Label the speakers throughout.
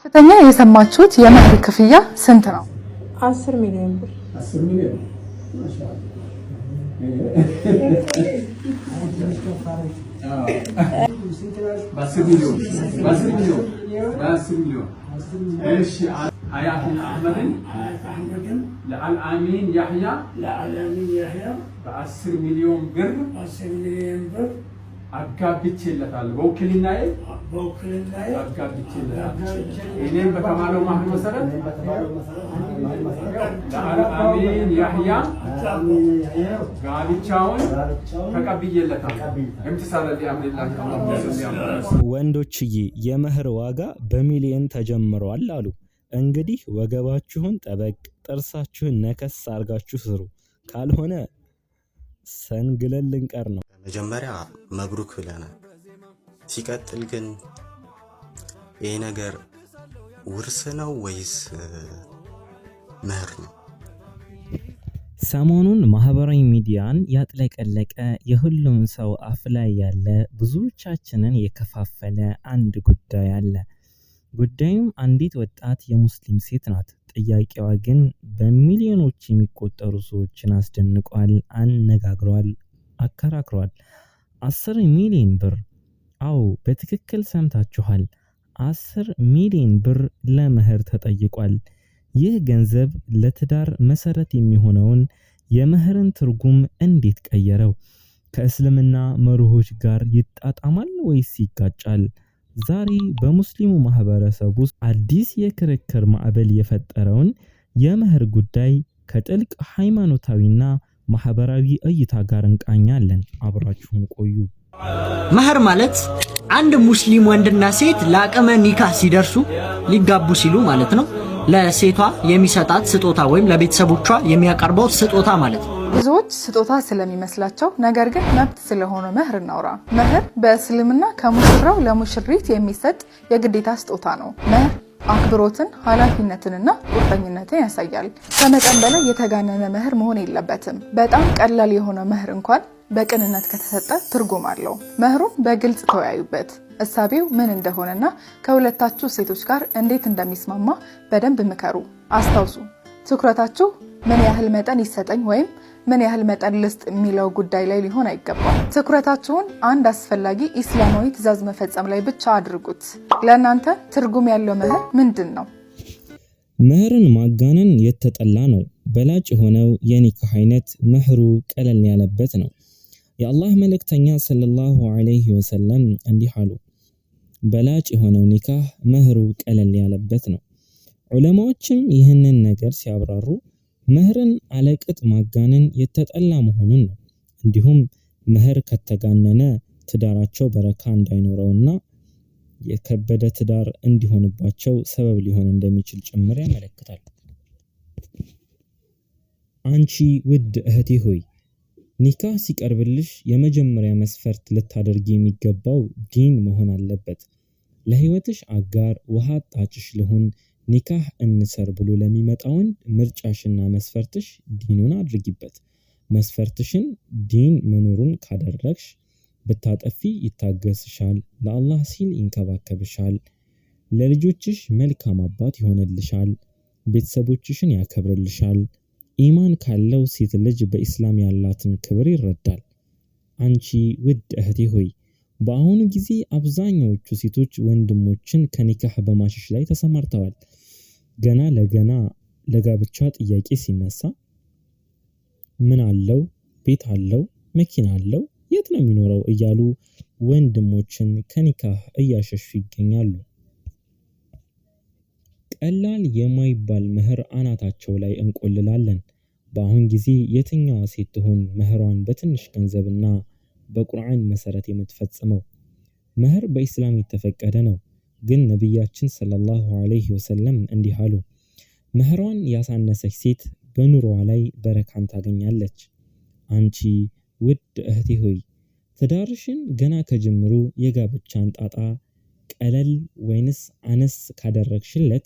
Speaker 1: ከፍተኛ የሰማችሁት የመህር ክፍያ ስንት ነው?
Speaker 2: 10 ሚሊዮን ብር።
Speaker 3: 10 ሚሊዮን፣ ማሻአላህ። በ10 ሚሊዮን፣ በ10 ሚሊዮን፣ በ10 ሚሊዮን። እሺ፣ ሀያትን አህመድን ለአልአሚን ያህያ
Speaker 4: ለአልአሚን ያህያ
Speaker 3: በ10 ሚሊዮን ብር
Speaker 4: 10 ሚሊዮን ብር
Speaker 3: አጋብቼለታለሁ። በውክልናዬ
Speaker 4: በውክልናዬ
Speaker 3: አጋብቼለታለሁ። እኔም በተባለው ማህር መሰረት ለአልአሚን ያህያ ጋብቻውን ተቀብዬለታለሁ። امتثالا لأمر الله اللهم صل على
Speaker 5: ወንዶችዬ፣ የመህር ዋጋ በሚሊየን ተጀምሯል አሉ። እንግዲህ ወገባችሁን ጠበቅ፣ ጥርሳችሁን ነከስ አርጋችሁ ስሩ። ካልሆነ ሰንግለን ልንቀር ነው።
Speaker 6: መጀመሪያ መብሩክ ብለናል። ሲቀጥል ግን ይሄ ነገር ውርስ ነው ወይስ ምህር ነው?
Speaker 5: ሰሞኑን ማህበራዊ ሚዲያን ያጥለቀለቀ፣ የሁሉም ሰው አፍ ላይ ያለ፣ ብዙዎቻችንን የከፋፈለ አንድ ጉዳይ አለ። ጉዳዩም አንዲት ወጣት የሙስሊም ሴት ናት። ጥያቄዋ ግን በሚሊዮኖች የሚቆጠሩ ሰዎችን አስደንቋል፣ አነጋግሯል፣ አከራክሯል። 10 ሚሊዮን ብር። አዎ፣ በትክክል ሰምታችኋል። 10 ሚሊዮን ብር ለመህር ተጠይቋል። ይህ ገንዘብ ለትዳር መሰረት የሚሆነውን የመህርን ትርጉም እንዴት ቀየረው? ከእስልምና መርሆች ጋር ይጣጣማል ወይስ ይጋጫል? ዛሬ በሙስሊሙ ማህበረሰብ ውስጥ አዲስ የክርክር ማዕበል የፈጠረውን የመህር ጉዳይ ከጥልቅ ሃይማኖታዊና ማህበራዊ እይታ ጋር እንቃኛለን። አብራችሁን ቆዩ።
Speaker 7: መህር ማለት አንድ ሙስሊም ወንድና ሴት ለአቅመ ኒካህ ሲደርሱ፣ ሊጋቡ ሲሉ ማለት ነው፣ ለሴቷ የሚሰጣት ስጦታ ወይም ለቤተሰቦቿ የሚያቀርበው ስጦታ ማለት ነው።
Speaker 1: ብዙዎች ስጦታ ስለሚመስላቸው ነገር ግን መብት ስለሆነ መህር እናውራ። መህር በእስልምና ከሙሽራው ለሙሽሪት የሚሰጥ የግዴታ ስጦታ ነው። መህር አክብሮትን፣ ኃላፊነትንና ቁርጠኝነትን ያሳያል። ከመጠን በላይ የተጋነነ መህር መሆን የለበትም። በጣም ቀላል የሆነ መህር እንኳን በቅንነት ከተሰጠ ትርጉም አለው። መህሩን በግልጽ ተወያዩበት። እሳቤው ምን እንደሆነና ከሁለታችሁ ሴቶች ጋር እንዴት እንደሚስማማ በደንብ ምከሩ። አስታውሱ፣ ትኩረታችሁ ምን ያህል መጠን ይሰጠኝ ወይም ምን ያህል መጠን ልስጥ የሚለው ጉዳይ ላይ ሊሆን አይገባም። ትኩረታችሁን አንድ አስፈላጊ ኢስላማዊ ትዕዛዝ መፈጸም ላይ ብቻ አድርጉት። ለእናንተ ትርጉም ያለው መህር ምንድን ነው?
Speaker 5: መህርን ማጋነን የተጠላ ነው። በላጭ የሆነው የኒካህ አይነት መህሩ ቀለል ያለበት ነው። የአላህ መልእክተኛ ሰለላሁ ዐለይሂ ወሰለም እንዲህ አሉ፣ በላጭ የሆነው ኒካህ መህሩ ቀለል ያለበት ነው። ዑለማዎችም ይህንን ነገር ሲያብራሩ መህርን አለቅጥ ማጋነን የተጠላ መሆኑን ነው። እንዲሁም መህር ከተጋነነ ትዳራቸው በረካ እንዳይኖረውና የከበደ ትዳር እንዲሆንባቸው ሰበብ ሊሆን እንደሚችል ጭምር ያመለክታል። አንቺ ውድ እህቴ ሆይ፣ ኒካህ ሲቀርብልሽ የመጀመሪያ መስፈርት ልታደርጊ የሚገባው ዲን መሆን አለበት። ለህይወትሽ አጋር ውሃ አጣጭሽ ልሁን፣ ኒካህ እንሰር ብሎ ለሚመጣ ወንድ ምርጫሽና መስፈርትሽ ዲኑን አድርጊበት። መስፈርትሽን ዲን መኖሩን ካደረግሽ ብታጠፊ ይታገስሻል፣ ለአላህ ሲል ይንከባከብሻል፣ ለልጆችሽ መልካም አባት ይሆንልሻል፣ ቤተሰቦችሽን ያከብርልሻል። ኢማን ካለው ሴት ልጅ በኢስላም ያላትን ክብር ይረዳል። አንቺ ውድ እህቴ ሆይ፣ በአሁኑ ጊዜ አብዛኛዎቹ ሴቶች ወንድሞችን ከኒካህ በማሸሽ ላይ ተሰማርተዋል። ገና ለገና ለጋብቻ ጥያቄ ሲነሳ ምን አለው፣ ቤት አለው፣ መኪና አለው፣ የት ነው የሚኖረው እያሉ ወንድሞችን ከኒካህ እያሸሹ ይገኛሉ። ቀላል የማይባል መህር አናታቸው ላይ እንቆልላለን። በአሁን ጊዜ የትኛዋ ሴት ትሆን መህሯን በትንሽ ገንዘብና በቁርአን መሰረት የምትፈጽመው? መህር በኢስላም የተፈቀደ ነው። ግን ነቢያችን ሰለላሁ ዐለይሂ ወሰለም እንዲህ አሉ፣ መህሯን ያሳነሰች ሴት በኑሮዋ ላይ በረካን ታገኛለች። አንቺ ውድ እህቴ ሆይ፣ ትዳርሽን ገና ከጅምሩ የጋብቻን ጣጣ ቀለል ወይንስ አነስ ካደረግሽለት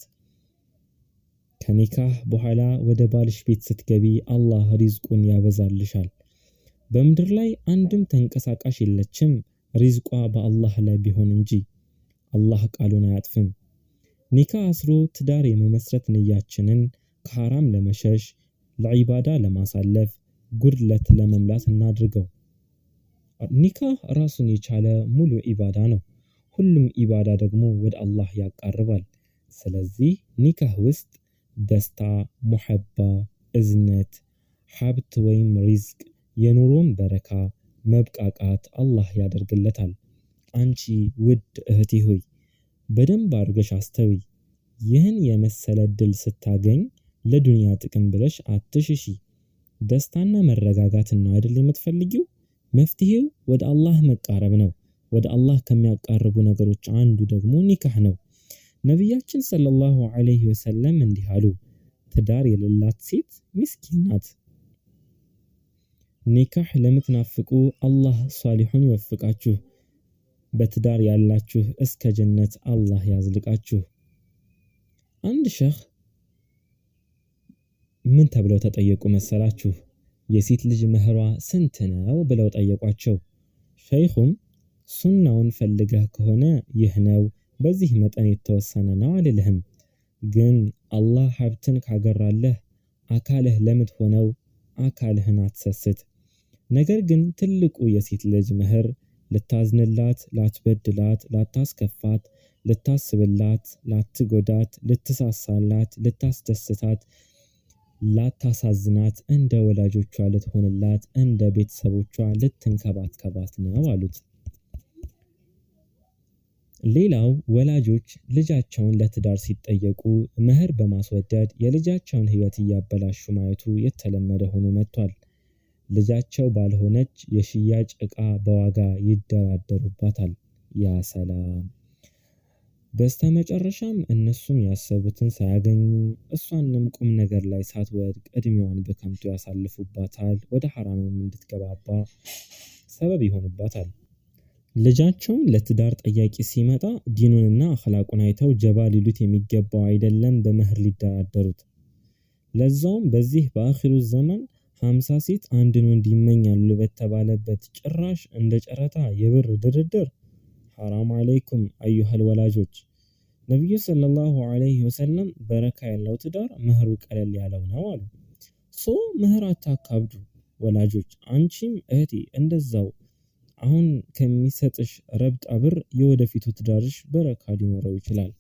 Speaker 5: ከኒካህ በኋላ ወደ ባልሽ ቤት ስትገቢ አላህ ሪዝቁን ያበዛልሻል። በምድር ላይ አንድም ተንቀሳቃሽ የለችም ሪዝቋ በአላህ ላይ ቢሆን እንጂ። አላህ ቃሉን አያጥፍም። ኒካህ አስሮ ትዳር የመመስረት ንያችንን ከሐራም ለመሸሽ፣ ለዒባዳ ለማሳለፍ፣ ጉድለት ለመሙላት እናድርገው። ኒካህ ራሱን የቻለ ሙሉ ኢባዳ ነው። ሁሉም ኢባዳ ደግሞ ወደ አላህ ያቃርባል። ስለዚህ ኒካህ ውስጥ ደስታ፣ ሙሐባ፣ እዝነት፣ ሀብት ወይም ሪዝቅ፣ የኑሮን በረካ፣ መብቃቃት አላህ ያደርግለታል። አንቺ ውድ እህቴ ሆይ በደንብ አድርገሽ አስተውይ። ይህን የመሰለ እድል ስታገኝ ለዱንያ ጥቅም ብለሽ አትሽሺ። ደስታና መረጋጋትን ነው አይደል የምትፈልጊው? መፍትሄው ወደ አላህ መቃረብ ነው። ወደ አላህ ከሚያቃርቡ ነገሮች አንዱ ደግሞ ኒካህ ነው። ነቢያችን ሰለላሁ ዐለይሂ ወሰለም እንዲህ አሉ፣ ትዳር የሌላት ሴት ምስኪን ናት። ኒካህ ለምትናፍቁ አላህ ሷሊሑን ይወፍቃችሁ። በትዳር ያላችሁ እስከ ጀነት አላህ ያዝልቃችሁ። አንድ ሸህ ምን ተብለው ተጠየቁ መሰላችሁ? የሴት ልጅ መህሯ ስንት ነው ብለው ጠየቋቸው። ሸይኹም ሱናውን ፈልገህ ከሆነ ይህ ነው፣ በዚህ መጠን የተወሰነ ነው አልልህም። ግን አላህ ሀብትን ካገራለህ አካልህ ለምትሆነው አካልህን አትሰስት። ነገር ግን ትልቁ የሴት ልጅ መህር ልታዝንላት፣ ላትበድላት፣ ላታስከፋት፣ ልታስብላት፣ ላትጎዳት፣ ልትሳሳላት፣ ልታስደስታት፣ ላታሳዝናት፣ እንደ ወላጆቿ ልትሆንላት፣ እንደ ቤተሰቦቿ ልትንከባከባት ነው አሉት። ሌላው ወላጆች ልጃቸውን ለትዳር ሲጠየቁ መህር በማስወደድ የልጃቸውን ሕይወት እያበላሹ ማየቱ የተለመደ ሆኖ መጥቷል። ልጃቸው ባልሆነች የሽያጭ ዕቃ በዋጋ ይደራደሩባታል። ያ ሰላም! በስተመጨረሻም እነሱም ያሰቡትን ሳያገኙ እሷንም ቁም ነገር ላይ ሳትወድቅ እድሜዋን በከንቱ ያሳልፉባታል። ወደ ሐራምም እንድትገባባ ሰበብ ይሆኑባታል። ልጃቸውን ለትዳር ጠያቂ ሲመጣ ዲኑንና አኽላቁን አይተው ጀባ ሊሉት የሚገባው አይደለም በመህር ሊደራደሩት። ለዛውም በዚህ በአኺሩ ዘመን 50 ሴት አንድን ወንድ ይመኛሉ በተባለበት ጭራሽ እንደ ጨረታ የብር ድርድር። ሐራም አለይኩም አዩሃል ወላጆች። ነቢዩ ሰለላሁ ዐለይሂ ወሰለም በረካ ያለው ትዳር መህሩ ቀለል ያለው ነው አሉ። So መህር አታካብዱ ወላጆች። አንቺም እህቴ እንደዛው አሁን ከሚሰጥሽ ረብጣ ብር የወደፊቱ ትዳርሽ በረካ ሊኖረው ይችላል።